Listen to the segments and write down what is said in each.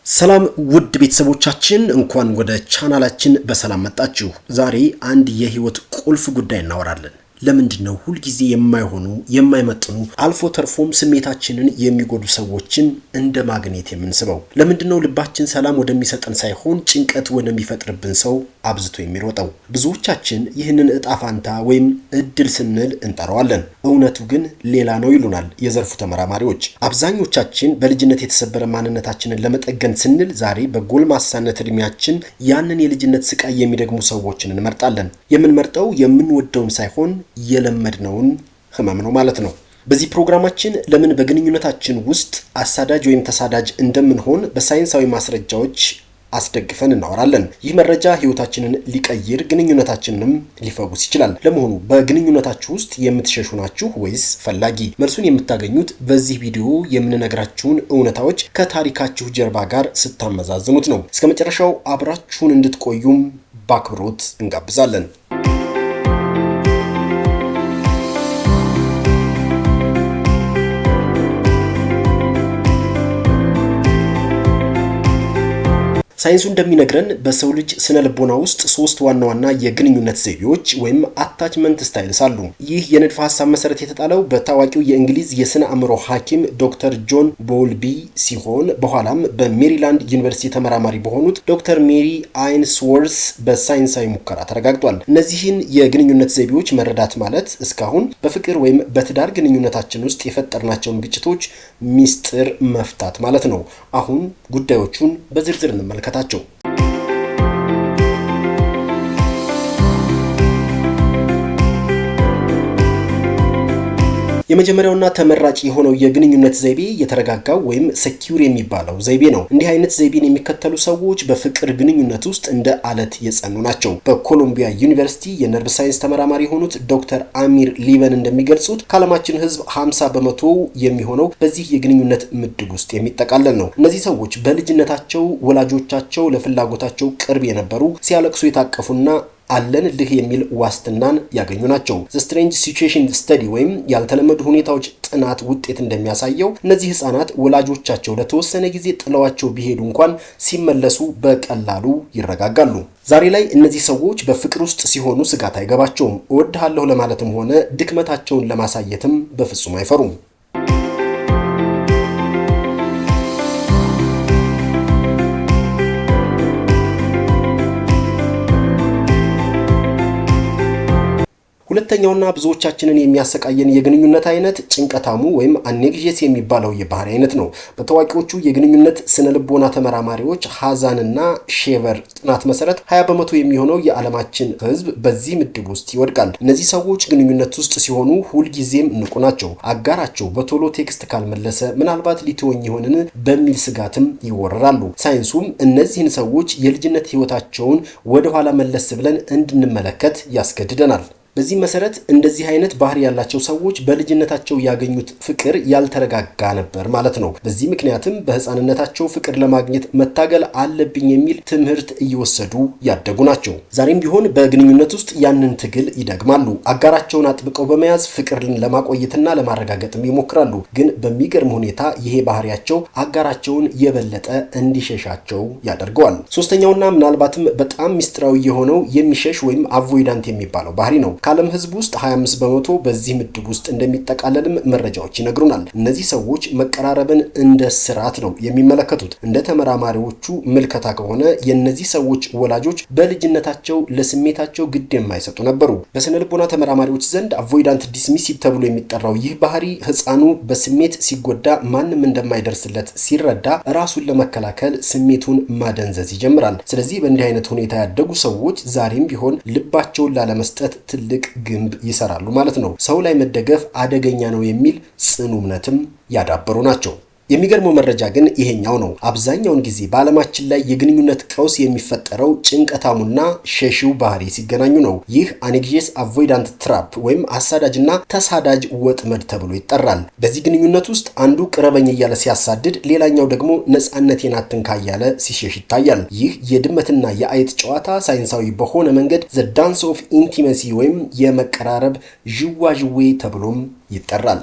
ሰላም ውድ ቤተሰቦቻችን፣ እንኳን ወደ ቻናላችን በሰላም መጣችሁ። ዛሬ አንድ የህይወት ቁልፍ ጉዳይ እናወራለን። ለምንድን ነው ሁልጊዜ የማይሆኑ፣ የማይመጥኑ፣ አልፎ ተርፎም ስሜታችንን የሚጎዱ ሰዎችን እንደ ማግኔት የምንስበው? ለምንድን ነው ልባችን ሰላም ወደሚሰጠን ሳይሆን ጭንቀት ወደሚፈጥርብን ሰው አብዝቶ የሚሮጠው? ብዙዎቻችን ይህንን እጣ ፋንታ ወይም እድል ስንል እንጠራዋለን። እውነቱ ግን ሌላ ነው ይሉናል የዘርፉ ተመራማሪዎች። አብዛኞቻችን በልጅነት የተሰበረ ማንነታችንን ለመጠገን ስንል ዛሬ በጎልማሳነት እድሜያችን ያንን የልጅነት ስቃይ የሚደግሙ ሰዎችን እንመርጣለን። የምንመርጠው የምንወደውን ሳይሆን የለመድነውን ህመም ነው ማለት ነው። በዚህ ፕሮግራማችን ለምን በግንኙነታችን ውስጥ አሳዳጅ ወይም ተሳዳጅ እንደምንሆን በሳይንሳዊ ማስረጃዎች አስደግፈን እናወራለን። ይህ መረጃ ህይወታችንን ሊቀይር፣ ግንኙነታችንንም ሊፈውስ ይችላል። ለመሆኑ በግንኙነታችሁ ውስጥ የምትሸሹ ናችሁ ወይስ ፈላጊ? መልሱን የምታገኙት በዚህ ቪዲዮ የምንነግራችሁን እውነታዎች ከታሪካችሁ ጀርባ ጋር ስታመዛዝኑት ነው። እስከ መጨረሻው አብራችሁን እንድትቆዩም በአክብሮት እንጋብዛለን። ሳይንሱ እንደሚነግረን በሰው ልጅ ስነ ልቦና ውስጥ ሶስት ዋና ዋና የግንኙነት ዘይቤዎች ወይም attachment styles አሉ። ይህ የንድፈ ሀሳብ መሰረት የተጣለው በታዋቂው የእንግሊዝ የስነ አእምሮ ሐኪም ዶክተር ጆን ቦውልቢ ሲሆን፣ በኋላም በሜሪላንድ ዩኒቨርሲቲ ተመራማሪ በሆኑት ዶክተር ሜሪ አይንስወርስ በሳይንሳዊ ሙከራ ተረጋግጧል። እነዚህን የግንኙነት ዘይቤዎች መረዳት ማለት እስካሁን በፍቅር ወይም በትዳር ግንኙነታችን ውስጥ የፈጠርናቸውን ግጭቶች ሚስጥር መፍታት ማለት ነው። አሁን ጉዳዮቹን በዝርዝር እንመልከታቸው። የመጀመሪያውና ተመራጭ የሆነው የግንኙነት ዘይቤ የተረጋጋው ወይም secure የሚባለው ዘይቤ ነው። እንዲህ አይነት ዘይቤን የሚከተሉ ሰዎች በፍቅር ግንኙነት ውስጥ እንደ አለት የጸኑ ናቸው። በኮሎምቢያ ዩኒቨርሲቲ የነርቭ ሳይንስ ተመራማሪ የሆኑት ዶክተር አሚር ሊበን እንደሚገልጹት ከዓለማችን ሕዝብ 50% የሚሆነው በዚህ የግንኙነት ምድብ ውስጥ የሚጠቃለል ነው። እነዚህ ሰዎች በልጅነታቸው ወላጆቻቸው ለፍላጎታቸው ቅርብ የነበሩ፣ ሲያለቅሱ የታቀፉና አለንልህ የሚል ዋስትናን ያገኙ ናቸው። The Strange Situation Study ወይም ያልተለመዱ ሁኔታዎች ጥናት ውጤት እንደሚያሳየው እነዚህ ህጻናት ወላጆቻቸው ለተወሰነ ጊዜ ጥለዋቸው ቢሄዱ እንኳን ሲመለሱ በቀላሉ ይረጋጋሉ። ዛሬ ላይ እነዚህ ሰዎች በፍቅር ውስጥ ሲሆኑ ስጋት አይገባቸውም። እወድሃለሁ ለማለትም ሆነ ድክመታቸውን ለማሳየትም በፍጹም አይፈሩም። ሁለተኛውና ብዙዎቻችንን የሚያሰቃየን የግንኙነት አይነት ጭንቀታሙ ወይም anxious የሚባለው የባህሪ አይነት ነው። በታዋቂዎቹ የግንኙነት ስነ ልቦና ተመራማሪዎች ሀዛንና ሼቨር ጥናት መሰረት 20% የሚሆነው የዓለማችን ሕዝብ በዚህ ምድብ ውስጥ ይወድቃል። እነዚህ ሰዎች ግንኙነት ውስጥ ሲሆኑ ሁልጊዜም ንቁ ናቸው። አጋራቸው በቶሎ text ካልመለሰ ምናልባት ሊተወኝ ይሆንን በሚል ስጋትም ይወረራሉ። ሳይንሱም እነዚህን ሰዎች የልጅነት ህይወታቸውን ወደኋላ መለስ ብለን እንድንመለከት ያስገድደናል። በዚህ መሰረት እንደዚህ አይነት ባህሪ ያላቸው ሰዎች በልጅነታቸው ያገኙት ፍቅር ያልተረጋጋ ነበር ማለት ነው። በዚህ ምክንያትም በህፃንነታቸው ፍቅር ለማግኘት መታገል አለብኝ የሚል ትምህርት እየወሰዱ ያደጉ ናቸው። ዛሬም ቢሆን በግንኙነት ውስጥ ያንን ትግል ይደግማሉ። አጋራቸውን አጥብቀው በመያዝ ፍቅርን ለማቆየትና ለማረጋገጥም ይሞክራሉ። ግን በሚገርም ሁኔታ ይሄ ባህሪያቸው አጋራቸውን የበለጠ እንዲሸሻቸው ያደርገዋል። ሶስተኛውና ምናልባትም በጣም ሚስጥራዊ የሆነው የሚሸሽ ወይም avoidant የሚባለው ባህሪ ነው። ከዓለም ሕዝብ ውስጥ 25% በዚህ ምድብ ውስጥ እንደሚጠቃለልም መረጃዎች ይነግሩናል። እነዚህ ሰዎች መቀራረብን እንደ ስርዓት ነው የሚመለከቱት። እንደ ተመራማሪዎቹ ምልከታ ከሆነ የእነዚህ ሰዎች ወላጆች በልጅነታቸው ለስሜታቸው ግድ የማይሰጡ ነበሩ። በስነ ልቦና ተመራማሪዎች ዘንድ avoidant dismissive ተብሎ የሚጠራው ይህ ባህሪ ህፃኑ በስሜት ሲጎዳ ማንም እንደማይደርስለት ሲረዳ ራሱን ለመከላከል ስሜቱን ማደንዘዝ ይጀምራል። ስለዚህ በእንዲህ አይነት ሁኔታ ያደጉ ሰዎች ዛሬም ቢሆን ልባቸውን ላለመስጠት ትልቅ ግንብ ይሰራሉ ማለት ነው። ሰው ላይ መደገፍ አደገኛ ነው የሚል ጽኑ እምነትም ያዳበሩ ናቸው። የሚገርመው መረጃ ግን ይሄኛው ነው። አብዛኛውን ጊዜ በዓለማችን ላይ የግንኙነት ቀውስ የሚፈጠረው ጭንቀታሙና ሸሺው ባህሪ ሲገናኙ ነው። ይህ anxious avoidant trap ወይም አሳዳጅና ተሳዳጅ ወጥመድ ተብሎ ይጠራል። በዚህ ግንኙነት ውስጥ አንዱ ቅረበኝ እያለ ሲያሳድድ፣ ሌላኛው ደግሞ ነፃነቴን አትንካ እያለ ሲሸሽ ይታያል። ይህ የድመትና የአይጥ ጨዋታ ሳይንሳዊ በሆነ መንገድ the dance of intimacy ወይም የመቀራረብ ዥዋዥዌ ተብሎም ይጠራል።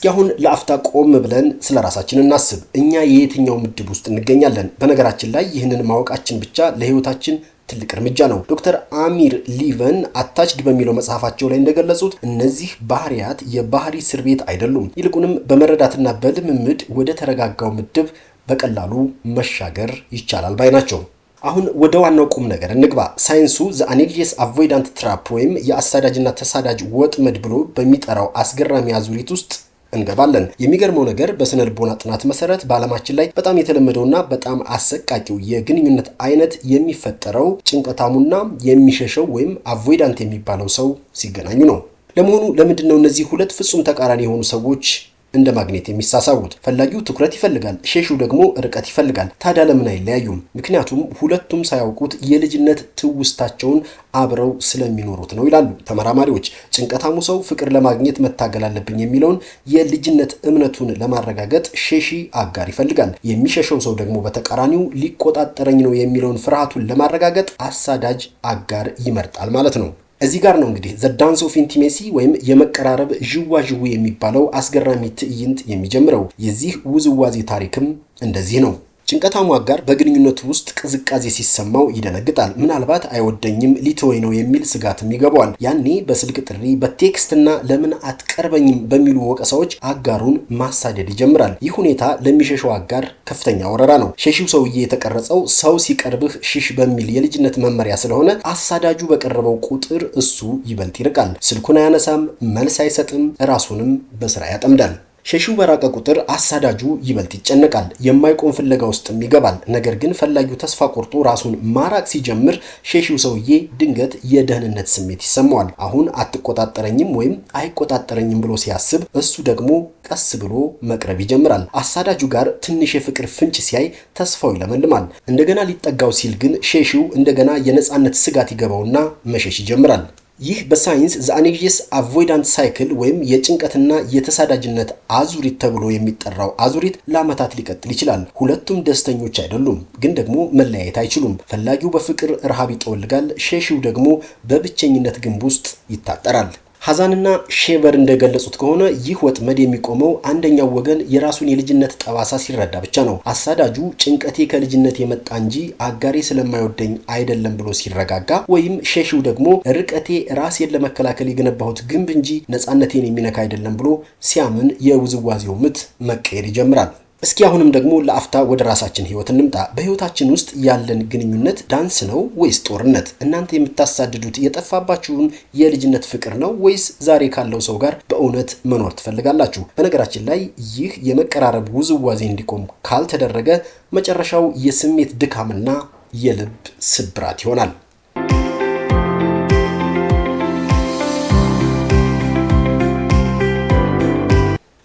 እስኪ አሁን ለአፍታ ቆም ብለን ስለ ራሳችን እናስብ። እኛ የየትኛው ምድብ ውስጥ እንገኛለን? በነገራችን ላይ ይህንን ማወቃችን ብቻ ለህይወታችን ትልቅ እርምጃ ነው። ዶክተር አሚር ሊቨን Attached በሚለው መጽሐፋቸው ላይ እንደገለጹት እነዚህ ባህሪያት የባህሪ እስር ቤት አይደሉም። ይልቁንም በመረዳትና በልምምድ ወደ ተረጋጋው ምድብ በቀላሉ መሻገር ይቻላል ባይ ናቸው። አሁን ወደ ዋናው ቁም ነገር እንግባ። ሳይንሱ the anxious avoidant trap ወይም የአሳዳጅና ተሳዳጅ ወጥመድ ብሎ በሚጠራው አስገራሚ አዙሪት ውስጥ እንገባለን። የሚገርመው ነገር በስነ ልቦና ጥናት መሰረት በዓለማችን ላይ በጣም የተለመደውና በጣም አሰቃቂው የግንኙነት አይነት የሚፈጠረው ጭንቀታሙና የሚሸሸው ወይም avoidant የሚባለው ሰው ሲገናኙ ነው። ለመሆኑ ለምንድን ነው እነዚህ ሁለት ፍጹም ተቃራኒ የሆኑ ሰዎች እንደ ማግኔት የሚሳሳቡት? ፈላጊው ትኩረት ይፈልጋል፣ ሸሺው ደግሞ ርቀት ይፈልጋል። ታዲያ ለምን አይለያዩም? ምክንያቱም ሁለቱም ሳያውቁት የልጅነት ትውስታቸውን አብረው ስለሚኖሩት ነው ይላሉ ተመራማሪዎች። ጭንቀታሙ ሰው ፍቅር ለማግኘት መታገል አለብኝ የሚለውን የልጅነት እምነቱን ለማረጋገጥ ሸሺ አጋር ይፈልጋል። የሚሸሸው ሰው ደግሞ በተቃራኒው ሊቆጣጠረኝ ነው የሚለውን ፍርሃቱን ለማረጋገጥ አሳዳጅ አጋር ይመርጣል ማለት ነው። እዚህ ጋር ነው እንግዲህ the dance of intimacy ወይም የመቀራረብ ዥዋዥዌ የሚባለው አስገራሚ ትዕይንት የሚጀምረው። የዚህ ውዝዋዜ ታሪክም እንደዚህ ነው። ጭንቀታሙ አጋር በግንኙነቱ ውስጥ ቅዝቃዜ ሲሰማው ይደነግጣል። ምናልባት አይወደኝም፣ ሊተወኝ ነው የሚል ስጋትም ይገባዋል። ያኔ በስልክ ጥሪ፣ በ text ና ለምን አትቀርበኝም በሚሉ ወቀሳዎች አጋሩን ማሳደድ ይጀምራል። ይህ ሁኔታ ለሚሸሸው አጋር ከፍተኛ ወረራ ነው። ሸሺው ሰውዬ የተቀረጸው ሰው ሲቀርብህ ሽሽ በሚል የልጅነት መመሪያ ስለሆነ አሳዳጁ በቀረበው ቁጥር እሱ ይበልጥ ይርቃል። ስልኩን አያነሳም፣ መልስ አይሰጥም፣ ራሱንም በስራ ያጠምዳል። ሸሺው በራቀ ቁጥር አሳዳጁ ይበልጥ ይጨነቃል። የማይቆም ፍለጋ ውስጥም ይገባል። ነገር ግን ፈላጊው ተስፋ ቆርጦ ራሱን ማራቅ ሲጀምር ሸሺው ሰውዬ ድንገት የደህንነት ስሜት ይሰማዋል። አሁን አትቆጣጠረኝም ወይም አይቆጣጠረኝም ብሎ ሲያስብ እሱ ደግሞ ቀስ ብሎ መቅረብ ይጀምራል። አሳዳጁ ጋር ትንሽ የፍቅር ፍንጭ ሲያይ ተስፋው ይለመልማል። እንደገና ሊጠጋው ሲል ግን ሸሺው እንደገና የነፃነት ስጋት ይገባውና መሸሽ ይጀምራል። ይህ በሳይንስ the anxious avoidant cycle ወይም የጭንቀትና የተሳዳጅነት አዙሪት ተብሎ የሚጠራው አዙሪት ለዓመታት ሊቀጥል ይችላል። ሁለቱም ደስተኞች አይደሉም፣ ግን ደግሞ መለያየት አይችሉም። ፈላጊው በፍቅር ረሃብ ይጠወልጋል፣ ሸሺው ደግሞ በብቸኝነት ግንብ ውስጥ ይታጠራል። ሀዛንና ሼቨር እንደገለጹት ከሆነ ይህ ወጥመድ የሚቆመው አንደኛው ወገን የራሱን የልጅነት ጠባሳ ሲረዳ ብቻ ነው። አሳዳጁ ጭንቀቴ ከልጅነት የመጣ እንጂ አጋሬ ስለማይወደኝ አይደለም ብሎ ሲረጋጋ፣ ወይም ሸሺው ደግሞ ርቀቴ ራሴን ለመከላከል የገነባሁት ግንብ እንጂ ነፃነቴን የሚነካ አይደለም ብሎ ሲያምን የውዝዋዜው ምት መቀየር ይጀምራል። እስኪ አሁንም ደግሞ ለአፍታ ወደ ራሳችን ህይወት እንምጣ። በህይወታችን ውስጥ ያለን ግንኙነት ዳንስ ነው ወይስ ጦርነት? እናንተ የምታሳድዱት የጠፋባችሁን የልጅነት ፍቅር ነው ወይስ ዛሬ ካለው ሰው ጋር በእውነት መኖር ትፈልጋላችሁ? በነገራችን ላይ ይህ የመቀራረብ ውዝዋዜ እንዲቆም ካልተደረገ መጨረሻው የስሜት ድካምና የልብ ስብራት ይሆናል።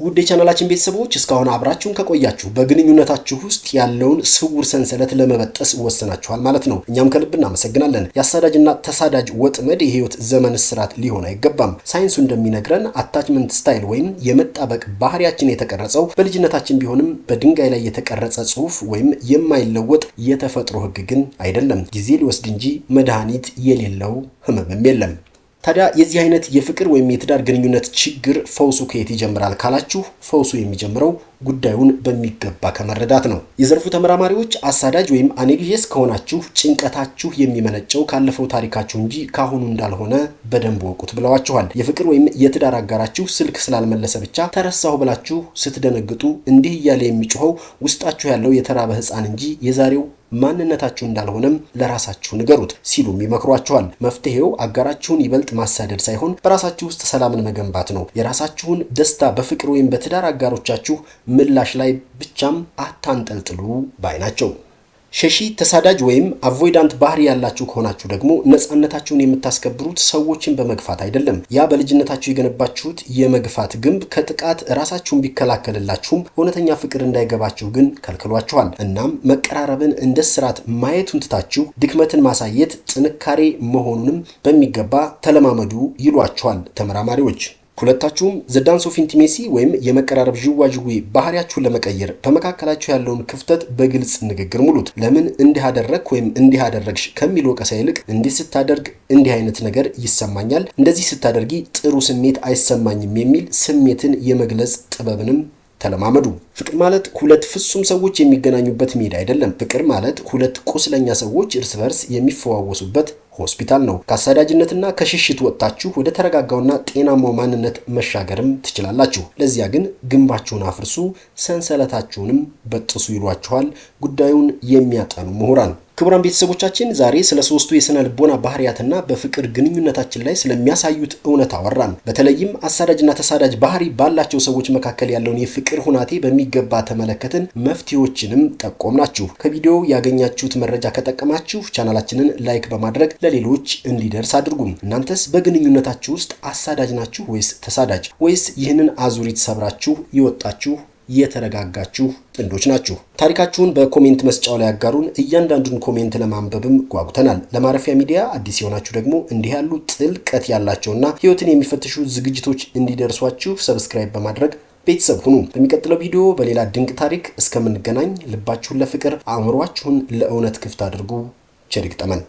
ውድ የቻናላችን ቤተሰቦች እስካሁን አብራችሁን ከቆያችሁ በግንኙነታችሁ ውስጥ ያለውን ስውር ሰንሰለት ለመበጠስ ወስናችኋል ማለት ነው። እኛም ከልብ እናመሰግናለን። የአሳዳጅና ተሳዳጅ ወጥመድ የህይወት ዘመን እስራት ሊሆን አይገባም። ሳይንሱ እንደሚነግረን attachment style ወይም የመጣበቅ ባህሪያችን የተቀረጸው በልጅነታችን ቢሆንም በድንጋይ ላይ የተቀረጸ ጽሑፍ ወይም የማይለወጥ የተፈጥሮ ህግ ግን አይደለም። ጊዜ ሊወስድ እንጂ መድኃኒት የሌለው ህመምም የለም። ታዲያ የዚህ አይነት የፍቅር ወይም የትዳር ግንኙነት ችግር ፈውሱ ከየት ይጀምራል ካላችሁ፣ ፈውሱ የሚጀምረው ጉዳዩን በሚገባ ከመረዳት ነው። የዘርፉ ተመራማሪዎች አሳዳጅ ወይም anxious ከሆናችሁ ጭንቀታችሁ የሚመነጨው ካለፈው ታሪካችሁ እንጂ ካሁኑ እንዳልሆነ በደንብ እወቁት ብለዋችኋል። የፍቅር ወይም የትዳር አጋራችሁ ስልክ ስላልመለሰ ብቻ ተረሳሁ ብላችሁ ስትደነግጡ እንዲህ እያለ የሚጮኸው ውስጣችሁ ያለው የተራበ ሕፃን እንጂ የዛሬው ማንነታችሁ እንዳልሆነም ለራሳችሁ ንገሩት ሲሉም ይመክሯችኋል። መፍትሄው አጋራችሁን ይበልጥ ማሳደድ ሳይሆን በራሳችሁ ውስጥ ሰላምን መገንባት ነው። የራሳችሁን ደስታ በፍቅር ወይም በትዳር አጋሮቻችሁ ምላሽ ላይ ብቻም አታንጠልጥሉ ባይ ናቸው። ሸሺ ተሳዳጅ ወይም avoidant ባህሪ ያላችሁ ከሆናችሁ ደግሞ ነፃነታችሁን የምታስከብሩት ሰዎችን በመግፋት አይደለም። ያ በልጅነታችሁ የገነባችሁት የመግፋት ግንብ ከጥቃት ራሳችሁን ቢከላከልላችሁም እውነተኛ ፍቅር እንዳይገባችሁ ግን ከልክሏችኋል። እናም መቀራረብን እንደ ስርዓት ማየቱን ትታችሁ ድክመትን ማሳየት ጥንካሬ መሆኑንም በሚገባ ተለማመዱ ይሏችኋል ተመራማሪዎች። ሁለታችሁም the dance of intimacy ወይም የመቀራረብ ዥዋዥዌ ባህሪያችሁን ለመቀየር በመካከላችሁ ያለውን ክፍተት በግልጽ ንግግር ሙሉት። ለምን እንዲህ አደረግክ ወይም እንዲህ አደረግሽ ከሚል ወቀሳ ይልቅ እንዲህ ስታደርግ እንዲህ አይነት ነገር ይሰማኛል፣ እንደዚህ ስታደርጊ ጥሩ ስሜት አይሰማኝም የሚል ስሜትን የመግለጽ ጥበብንም ተለማመዱ። ፍቅር ማለት ሁለት ፍጹም ሰዎች የሚገናኙበት ሜዳ አይደለም። ፍቅር ማለት ሁለት ቁስለኛ ሰዎች እርስ በርስ የሚፈዋወሱበት ሆስፒታል ነው። ከአሳዳጅነትና ከሽሽት ወጥታችሁ ወደ ተረጋጋውና ጤናማው ማንነት መሻገርም ትችላላችሁ። ለዚያ ግን ግንባችሁን አፍርሱ፣ ሰንሰለታችሁንም በጥሱ ይሏችኋል ጉዳዩን የሚያጠኑ ምሁራን። ክቡራን ቤተሰቦቻችን፣ ዛሬ ስለ ሶስቱ የስነ ልቦና ባህሪያትና በፍቅር ግንኙነታችን ላይ ስለሚያሳዩት እውነት አወራን። በተለይም አሳዳጅና ተሳዳጅ ባህሪ ባላቸው ሰዎች መካከል ያለውን የፍቅር ሁናቴ በሚገባ ተመለከትን፣ መፍትሄዎችንም ጠቆምናችሁ። ከቪዲዮው ያገኛችሁት መረጃ ከጠቀማችሁ ቻናላችንን like በማድረግ ለሌሎች እንዲደርስ አድርጉም። እናንተስ በግንኙነታችሁ ውስጥ አሳዳጅ ናችሁ ወይስ ተሳዳጅ? ወይስ ይህንን አዙሪት ሰብራችሁ የወጣችሁ የተረጋጋችሁ ጥንዶች ናችሁ? ታሪካችሁን በ comment መስጫው ላይ ያጋሩን። እያንዳንዱን comment ለማንበብም ጓጉተናል። ለማረፊያ ሚዲያ አዲስ የሆናችሁ ደግሞ እንዲህ ያሉ ጥልቀት ያላቸውና ሕይወትን የሚፈትሹ ዝግጅቶች እንዲደርሷችሁ subscribe በማድረግ ቤተሰብ ሁኑ። በሚቀጥለው ቪዲዮ በሌላ ድንቅ ታሪክ እስከምንገናኝ ልባችሁን ለፍቅር፣ አእምሯችሁን ለእውነት ክፍት አድርጉ። ቸር ይግጠመን።